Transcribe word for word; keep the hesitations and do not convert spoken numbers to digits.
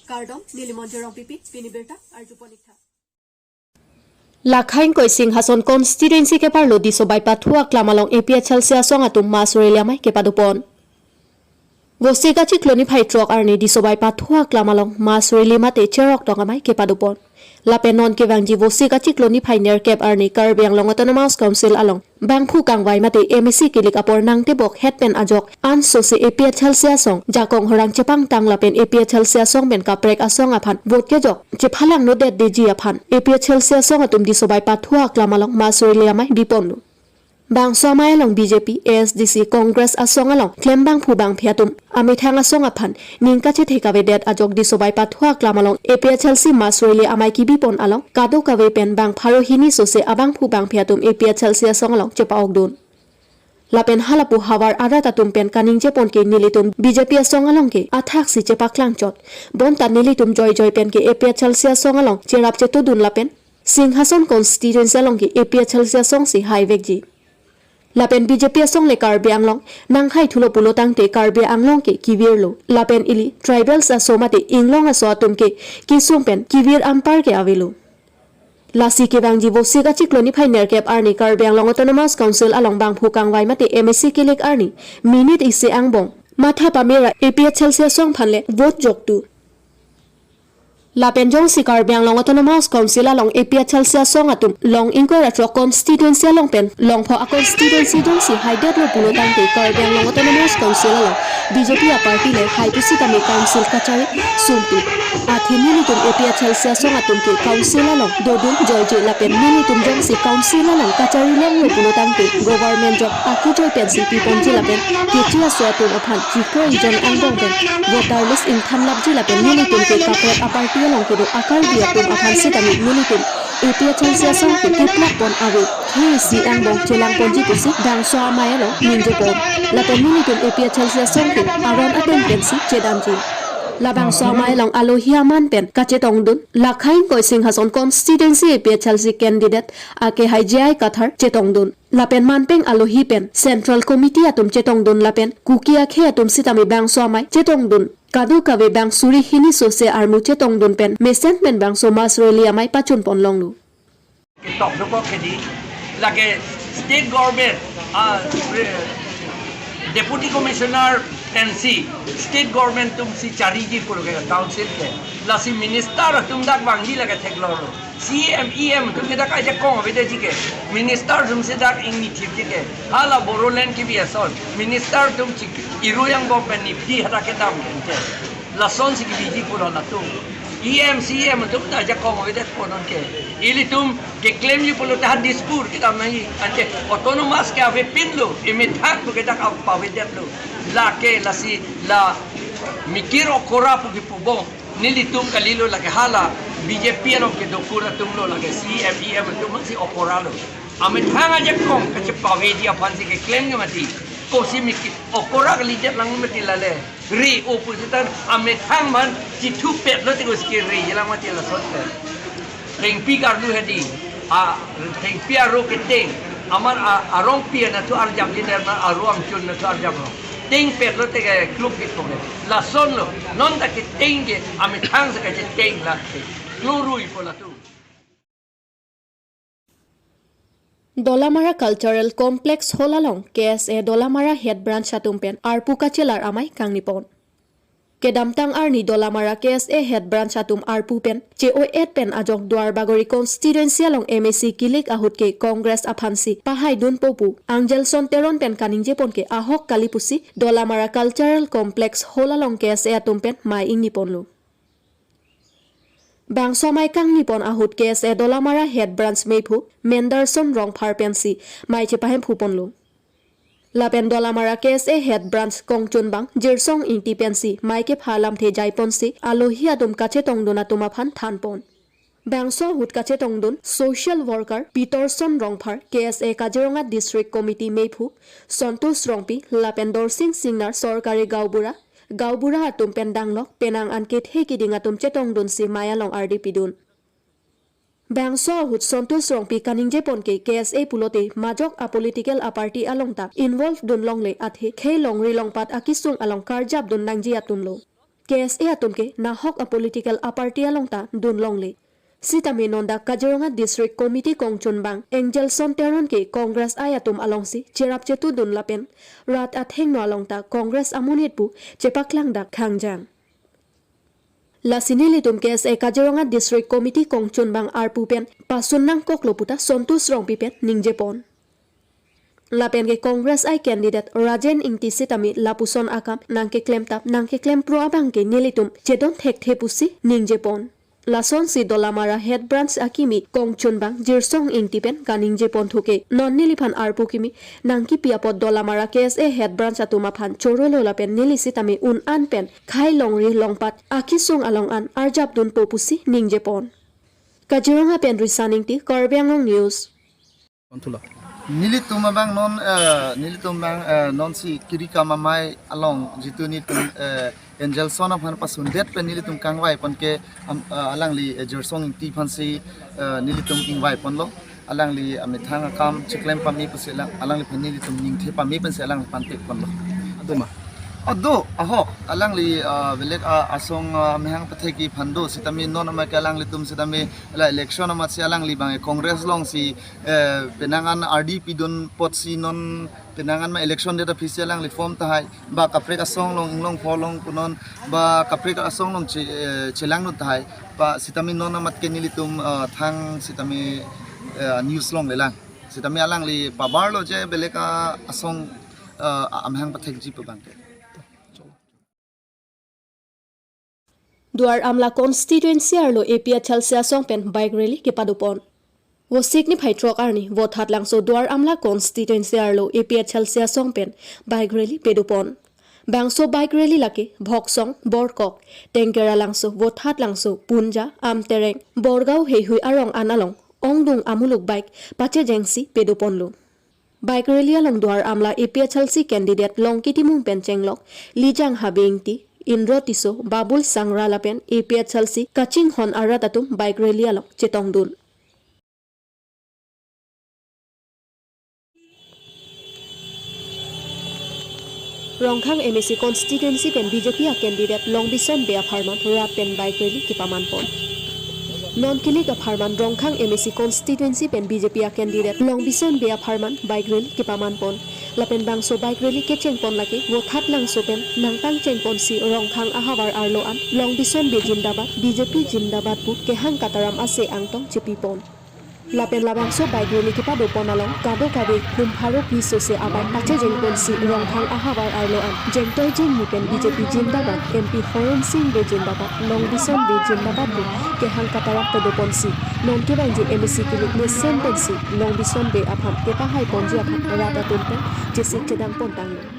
Kardom, neli Monjir Rongpipi, pini birta arjupon ik tha. Lakha ingkoi Singhason constituency keparlo Disobai Pathu aklam along A P H L C asong atum mass rally amei kepadopon. Vosik achiklo niphai throk arni Disobai Pathu aklam along mass rally mate cherok tong amei kepadopon. Lapen non kevangji Vosik achiklo niphai nerkep arni Karbi Anglong Autonomous Council along bangphu kangvai mate M A C kilik apor nangtebok het pen ajok ansose A P H L C asong jakong horang chepangtang lapen A P H L C asong pen kaprek asong aphan vote kejok chephalangno detdeji aphan A P H L C asong atum Disobai Pathu aklam along mass rally amei biponlo. Bangso amei along B J P, A S D C, Congress asong along klem bangphu bangphi atum amethang asong aphan ning kachethe kavedet ajok Disobai Pathu aklam along A P H L C mass rally amei kebipon along kadokave pen bang pharo hini sose abangphu bangphi atum A P H L C asong along chepa-okdun. Lapen halapu havar arat atum pen kaningjepon ke nelitum B J P asong along ke athaksi chepaklangchot. Bonta nelitum joijoi pen ke A P H L C asong along cherap chetodun lapen Singhason constituency along ke A P H L C asong si haivekji. Lapen B J P asong le Karbi Anglong nangkhai thulo pulo tangte Karbi Anglong ke kevirlo. Lapen ili tribals aso mate inglong aso atum ke kesung pen kevir anpar ke avelo. Lasi kevangji Vosik achiklo niphai nerkep arni Karbi Anglong Autonomous Council along bangphu kangvai mate M A C kilik arni minute isi angbong matha pamera A P H L C asong aphan le vote joktu. Lapen jongsi Karbi Anglong Autonomous Council along A P H L C asong atum long ingkoi ra throk constituency along pen long pho a constituency jongsi haidetlo pulo tangte Karbi Anglong Autonomous Council along B J P aparty le hai pusitame council kachari sungtu. Athe nelitum A P H L C asong atum ke council along dodun joije lapen nelitum jongsi council along kachari longlo pulo tangte government job akejoi pensi piponji lapen keche aso atum aphan chikro ijon angbong pen voter list ingthan lapji lapen nelitum ke kaprek aparty along kedo a Karbi atum aphan sitame nelitum A P H L C asong ke tiplak pon ave. Khei isi angbong chelangponji pusi bangso amei along ningjepon. Lapen nelitum A P H L C asong ke aron atum pensi chedamji. Labangso amei along alohi aman pen kachetongdun Lakha ingkoi Singhason constituency A P H L C candidate ake hai J I Kathar chetongdun. Lapen manpeng alohi pen Central Committee atum chetongdun lapen Kuki akhei atum sitame bangso amei chetongdun kadokave bang suri hini sose armu chetongdun pen mesen pen bangso mass rally amei pachunpon longlo. Ketok dokok kedi, lake state government, ah, re-, deputy commissioner pensi state government atumsi chariji pulo ke council ke. Lasi minister atum dak vangji lake theklonglo. C M, E M atum ke dak ajakong avedetji ke. Minister atumsi dak ingni thipji ke. Hala Bodoland kebi ason. Minister atum chik iru angbong pen niphi hadak kedam ke. Lasonsi kebiji pulo latum. E M, C M atum ta ajakong avedetpo non ke. Ilitum keklemji pulo ta dispur kita mai. Anke autonomous ke avepinlo. Emethang pu ke dak ap-, pavedetlo. Lake lasi la mikir okora pu kipubong. Nelitum kalilo lake hala B J P along kedokur atumlo lake C M, E M atum si okoralo. Amethang ajakong kachepaveji aphansi keklem ke mati. Kosi mikir okora kalidet lang mati lale. Ri opositan amethang man chithupetlo te kosi keri jelang mati lason te. Thengpi karlu hedi. A, thengpi aro keteng. Amar a, arongpi anathu arjap di derma aro amchun nathu arjaplo. Tengpetlo te ke kluk hit pome. Lasonlo. Non ta keteng ke amethang se kacheteng la te. Klorui po latum. Dolamara Cultural Complex Hall along K S A Dolamara Head Branch atum pen arpu kachelar amei kangnipon. Kedamtang arni Dolamara K S A Head Branch atum arpu pen che-o-et pen ajok Duar Bagori constituency along M A C kilik ahut ke Congress aphansi pahaidunpo pu Angjelson Teron pen kaningjepon ke ahok kali pusi Dolamara Cultural Complex Hall along K S A atum pen mei ingniponlo. Bangso amei kangnipon ahut K S A Dolamara Head Branch meiphu Menderson Rongphar pensi mei chepahemphuponlo. Lapen Dolamara K S A Head Branch kongchunbang Jirsong Ingti pensi mei kepha lamthe jaiponsi alohi atum kachetongdun atum aphan thanpon. Bangso ahut kachetongdun social worker Peterson Rongphar, K S A Kaziranga District Committee meiphu Santosh Rongpi lapen Dorsing Singnar sorkari gaonbura, gaonbura atum pen danglok penang an kethe kiding atum chetongdunsi mei along ardi pidun. Bangso ahut Santosh Rongpi kaningjepon ke K S A pulote majok a political a party along ta involve dunlongle athe khei longri longpat akesung along karjapdun nangji atumlo. K S A atum ke nahok a political a party along ta dun longle. Sitame non dak Kaziranga District Committee kongchunbang Angelson Teron ke Congress I atum alongsi cherap chetudun lapen rat athengno along ta Congress amonit pu chepaklang dak khangjang. Lasi nelitum K S A Kaziranga District Committee kongchunbang arpu pen pasun nangkoklo puta Sontus Rongpi pen ningjepon. Lapen ke Congress I candidate Rajen Ingti sitame lapuson akam nangkeklem tap nangkeklem pro abang ke nelitum chedon thekthe pusi ningjepon. Lasonsi Dolamara Head Branch akimi kongchunbang Jirsong Ingti pen kaningjepon thuke. Non neliphan arpu kimi nangkipi apot Dolamara K S A Head Branch atum aphan chorolo lapen neli sitame un an pen khai longri longpat akisung along an arjapdunpo pusi ningjepon. Kaziranga pen Risan Ingti, Karbi Anglong News. Konthulo. Nelitum abang non, eh, nelitum abang, eh, nonsi kiri kam amei along jitu nelitum, eh, Angelson aphan pasundet pen nelitum kangvai pon ke, am, eh, alangli, eh, Jirsong Ingti aphansi, eh, nelitum ingvai ponlo. Alangli amethang akam chiklem pame pusi alang, alangliphan nelitum ningthe pame pensi alangliphan pek ponlo. Atum a? Ado, ahok, alangli, eh, belek, eh, asong, eh, amahang pathekji aphan do, sitame non amat ke alanglitum sitame la election amatsi alangli abang Congress alongsi, eh, penang an ardi pidun apotsi non penang an ma election det aphisi alangli form tahai ba kaprek asong along inglong pho along punon ba kaprek asong along che-, eh, chelangdun tahai ba sitame non amat ke nelitum, eh, thang sitame, eh, news longlelang. Sitame alangli pabarlo je belek a asong, eh, amahang pathekji pu abang ke. Duar Amla constituency arlo A P H L C asong pen bike rally kepadopon. Vosik niphai throk arni Vothatlangso Duar Amla constituency arlo A P H L C asong pen bike rally pedopon. Bangso bike rally lake Bhoksong, Borkok, Tengkeralangso, Vothatlangso, Punja, Amtereng, Borgao heihui arong an along ongdung amuluk bike pachejengsi pedoponlo. Bike rally along Duar Amla A P H L C candidate Longki Timung pen chenglok Lijang Habe Ingti, Indro Tisso, Babul Sangra lapen A P H L C kachinghon arat atum bike rally along chetongdun. Rongkhang M A C constituency pen B J P a candidate Longbison Bey apharman rat pen bike rally kepamanpon. Non kilik apharman Rongkhang M A C constituency pen B J P a candidate Longbison Bey apharman bike rally kepamanpon. Lapen bangso bike rally kechengpon lake Vothatlangso pen nangpangchengponsi Rongkhang ahavar arlo an Longbison Bey jindabad, B J P jindabad pu kehang kataram ase angtong chepipon. Lapen labangso bike rally kepadopon along kadokave hum pharo pi sose abang pachejengponsi Rongkhang ahavar arlo an Jengtoi Jengni pen B J P jindabad, M P Horen Sing Bey jindabad, Longbison Bey jindabad pu kehang kataram padoponsi non kevangji M A C kilik mesen pensi Longbison Bey aphan kepahaiponji aphan rat atum pen chesik chedangpon tanglo.